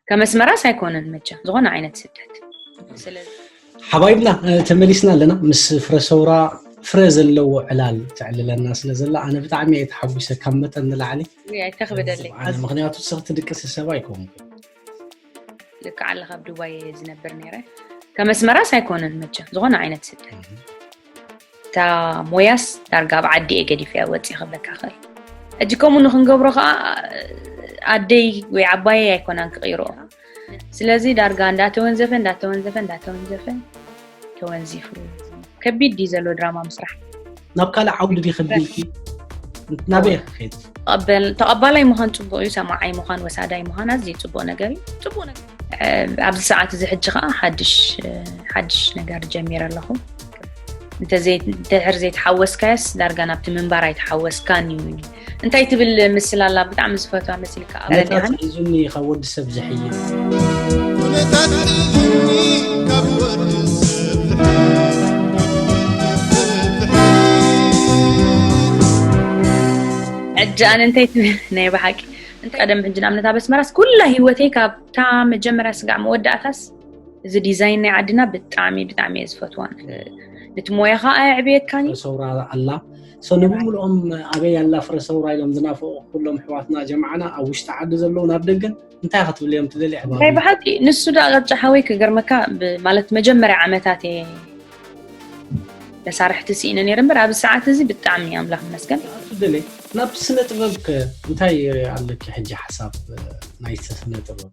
ከመስመራስ ኣይኮነን መቸም ዝኾነ ዓይነት ስደት። ስለዚ ሓባይብና ተመሊስና ኣለና። ምስ ፍረ ሰውራ ፍረ ዘለዎ ዕላል ተዕልለና ስለ ዘላ ኣነ ብጣዕሚ እየ ተሓጒሰ፣ ካብ መጠን ንላዕሊ። ኣይተኽብደለይ። ኣነ ምክንያቱ ስኽቲ ድቅሲ ሰብ ኣይኮንኩ። ልክዓ ኣለኻ፣ ኣብ ዱባይ ዝነብር ነይረ። ከመስመራስ ኣይኮነን መቸም ዝኾነ ዓይነት ስደት። እታ ሞያስ ዳርጋ ኣብ ዓዲ እየ ገዲፈያ ወፂ ክብለካ ክእል። ሕጂ ከምኡ ንክንገብሮ ከዓ ኣደይ ወይ ዓባየይ ኣይኮናን ክቕይርኦ። ስለዚ ዳርጋ እንዳተወንዘፈ እንዳተወንዘፈ እንዳተወንዘፈ ተወንዚፉ። ከቢድ ድዩ ዘሎ ድራማ ምስራሕ? ናብ ካልእ ዓውዲ ዲ ከቢልኪ ናበይ ክኸይድ? ተቐባላይ ምዃን ፅቡቅ እዩ። ሰማዓይ ምዃን ወሳዳይ ምዃን ኣዝዩ ፅቡቅ ነገር እዩ። ፅቡቅ ነገር ኣብዚ ሰዓት እዚ ሕጂ ከዓ ሓድሽ ሓድሽ ነገር ጀሚረ ኣለኹ። እንድሕር ዘይተሓወስካዮስ ዳርጋ ናብቲ ምንባር ኣይተሓወስካን እዩ። እንታይ ትብል ምስል ኣላ ብጣዕሚ ዝፈትዋ መሲልካ? ዓመታት ሒዙኒ ካብ ወዲ ሰብ ዝሕይል። ሕጂ ኣነ እንታይ ትብል ናይ ብሓቂ ቀደም ሕጂ ንኣብነት ኣብ ኣስመራስ ኩላ ሂወተይ ካብታ መጀመርያ ስጋዕ መወዳእታስ እዚ ዲዛይን ናይ ዓድና ብጣዕሚ ብጣዕሚ እየ ዝፈትዋን። እቲ ሞያ ከዓ ኣየዕብየካን እዩ። ሰውራ ኣላ ሰው ንብምልኦም ኣበይ ኣላ ፍረ ሰውራ ኢሎም ዝናፍቑ ኩሎም ኣሕዋትና ጀማዓና ኣብ ውሽጢ ዓዲ ዘለዉ ናብ ደገን እንታይ ክትብል እዮም ትደሊ ኣሕባቢ? ናይ ብሓቂ ንሱ ዳ ቅጫ ሓወይ ክገርመካ ብ- ማለት መጀመርያ ዓመታት እየ መሳርሕቲ ስኢነ ነይረ እምበር ኣብዚ ሰዓት እዚ ብጣዕሚ ኣምላኽ ይመስገን። ደለ ናብ ስነ ጥበብ ከ እንታይ ኣለኪ ሕጂ ሓሳብ ናይ ስነ ጥበብ?